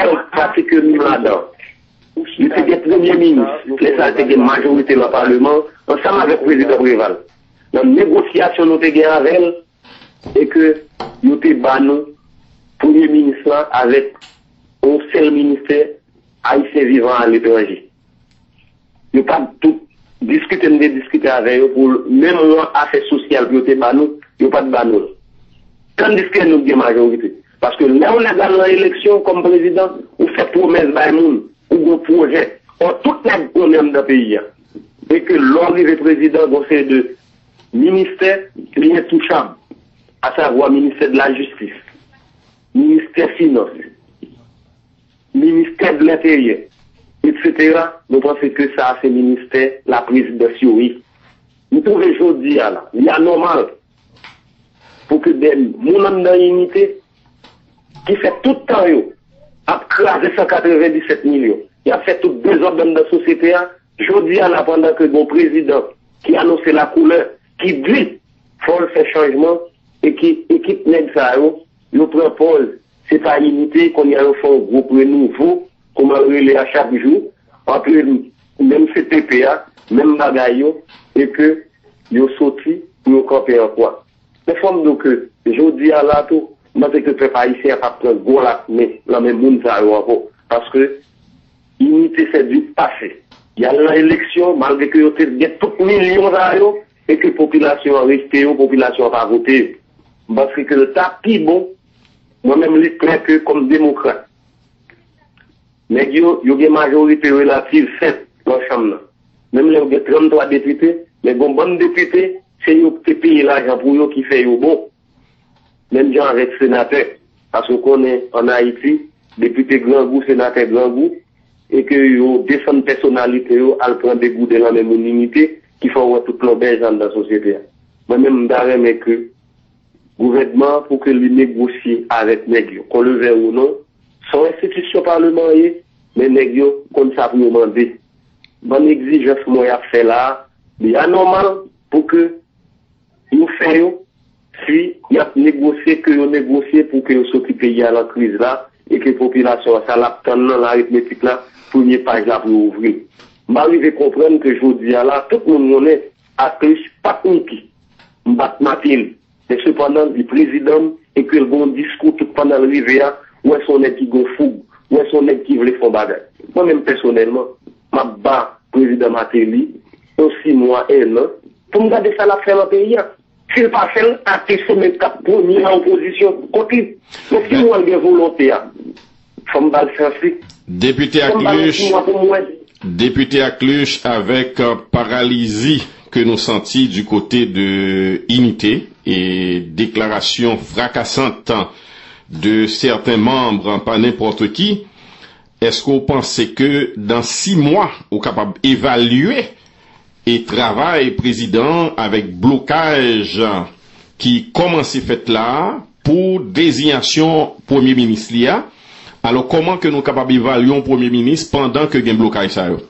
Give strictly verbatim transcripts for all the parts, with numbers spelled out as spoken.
L pati ke nou ladan. Li te gen premye minis, lè sa l te gen majorite nan paleman, ansanm avèk prezidan Preval. Nan negosyasyon nou te gen avè l, e ke yo te ba nou premye minis la avèk yon sèl ministè, Ayisyen vivan aletranje. Yo pa t tout diskite, m te diskite avè yo pou menm yon afè sosyal pou yo te ba nou, yo pa t ba nou l. Tandiske nou t gen majorite. Paske lè yon nèg al nan eleksyon kòm prezidan, ou fè pwomès bay moun, ou gon pwojè. Ò, tout nèg konnen anndan peyi a. E ke lè w rive prezidan, gon seri de ministè ki entouchab, asavwa ministè de la jistis, ministè finans, ministè de lenteryè, etsetera, nou panse ke sa a se ministè laprezidans yo ye. Nou twouve jodi a la, li anòmal pou ke de moun anndan inite ki fè tout tan yo ap kraze san katrevenndisèt milyon, y ap fè tout dezòd anndan sosyete a, jodi a la, pandan ke gon prezidan ki anonse lakoulè, ki di fò l fè chanjman, e ki ekip nèg sa yo, yo pran pòz, se pa inite, kounye a yo fè yon gwoup renouvo, kòman l rele a chak jou, antre menm C P P a, menm bagay yo, e ke yo soti pou yo kanpe an kwa. Men fò m di w ke jodi a la tou, m panse ke pèp ayisyen an p ap pran gòl ak men nan men moun sa yo ankò. Paske inite fè di pase. Y al nan eleksyon, malgre ke yo te gen tout milyon sa yo, e ke popilasyon an rejte yo, popilasyon an pa vote yo. M panse ke l ta pi bon, mwen menm li klè ke kòm demokrat, nèg yo, yo gen majorite relativ senp nan chanm nan. Menm lè yo gen tranntwa depite, men gon bann depite, se yo ki te peye lajan pou yo ki fè yo bon. Menm jan avèk senatè. Paske w konnen, ann Ayiti, depite grangou, senatè grangou, e ke yo desann pèsonalite yo al pran degouden nan men moun inite, ki fè w wè tout lòbèj anndan sosyete a. Mwen menm, m ta renmen ke gouvènman an pou ke li negosye avèk nèg yo. Qu'on le veuille ou non, se yon enstitisyon paleman ye, men nèg yo konn sa pou yo mande. Bann egzijans mwen y ap fè la a, li anòmal pou ke yo fè yo, si y ap negosye, ke yo negosye pou ke yo soti peyi a nan kriz la, e ke popilasyon an, sa l ap tann nan laritmetik la, premye paj la pou yo ouvri l. M pa rive konprann ke jodi a la, tout moun konnen Atlich pa t Niki, m pa t Mateli. Men sepandan, li prezidan m e ke l gen yon diskou tout pandan l rive a, ou wè se yon nèg ki gen yon foug, ou wè se yon nèg ki vle fè yon bagay. Mwen menm pèsonèlman, m ap ba prezidan Martelly yon sis mwa, en an, pou m gade sa l ap fè nan peyi a. Si l pa fè l, atè se menm k ap premye nan opozisyon kont li. Men si m wè l gen volonte a, fò m ba l chans li. Depite Fò m ba l yon Akluch, sis mwa pou m wè. Depite Akluch, avèk, euh, paralizi ke nou santi du côté de Inite e deklarasyon frakasant de sèten manm pa nenpòt ki, èske w panse ke dan sis mwa, ou kapab evalye e travay prezidan an avèk blokaj ki kòmanse fèt la a pou dezinyasyon premye minis li a? Alò, kòman ke nou kapab evalye yon premye minis pandan ke gen blokaj sa yo?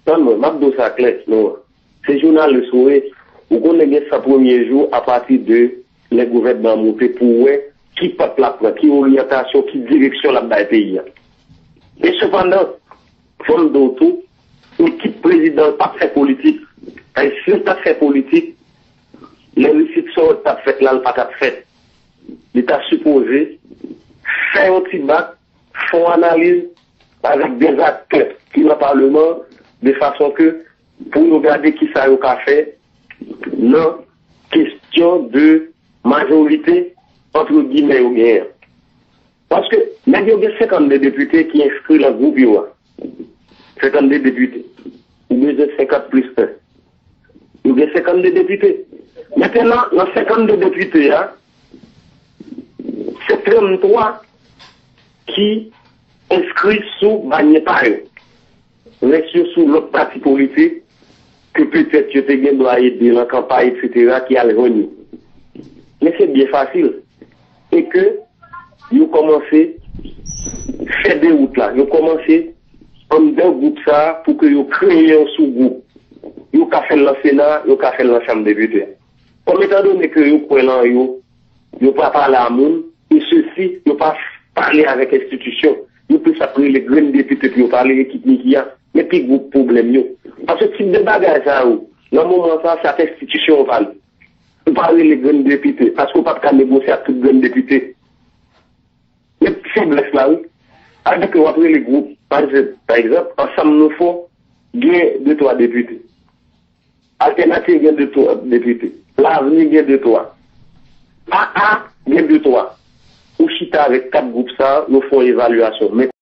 Tann mwen, m ap di w sa klè, non. Se jounalis ou ye, ou konnen gen san premye jou apati de lè gouvènman an moute pou w wè ki pant l ap pran, ki oryantasyon, ki direksyon l ap bay peyi a. Men sepandan, fò m di w tou, ekip prezidan an p ap fè politik. Paske si l t ap fè politik, lè resit sa yo t ap fèt la, l pa t ap fèt. Li ta sipoze fè yon ti bak, fè yon analiz avèk dèzaktè ki nan paleman an, de fason ke pou yo gade kisa yo ka fè nan kesyon de majorite, antre gimè, yo genyen an. Paske nèg yo gen senkannde depite ki enskri nan gwoup yo a. Senkannde depite. Ou bezwen senkant plis en. Yo gen senkannde depite. Mentnan, nan senkannde depite a, se tranntwa ki enskri sou banyè pa yo. Rès yo sou lòt pati politik ke petèt yo te gen dwa ede nan kanpay, etsetera, ki al jwenn yo. Men se byen fasil. E ke yo kòmanse fè dewout la. Yo kòmanse anndan gwoup sa a pou ke yo kreye yon sougwoup. Yo ka fè l nan Sena, yo ka fè l nan Chanm Depite. Kòm etandone ke yo kwè nan yo, yo pa pale a moun, e sesi, yo pa pale avèk enstitisyon. Yo plis ap rele grenn depite pou yo pale ekip Micky a. Men pi gwo pwoblèm yo. Paske tip de bagay sa yo, nan moman sa, se ak enstitisyon yo pale. Ou pa rele grenn depite, paske ou p ap ka negosye ak tout grenn depite. Men feblès la, wi. Alò ke w ap rele gwoup, pa egzanp, pa egzanp, Ansanm Nou Fò, gen de twa depite. Altènativ gen de twa depite. Lavni gen de twa. A A gen de twa. Ou chita avèk kat gwoup sa a, nou fè yon evalyasyon. Men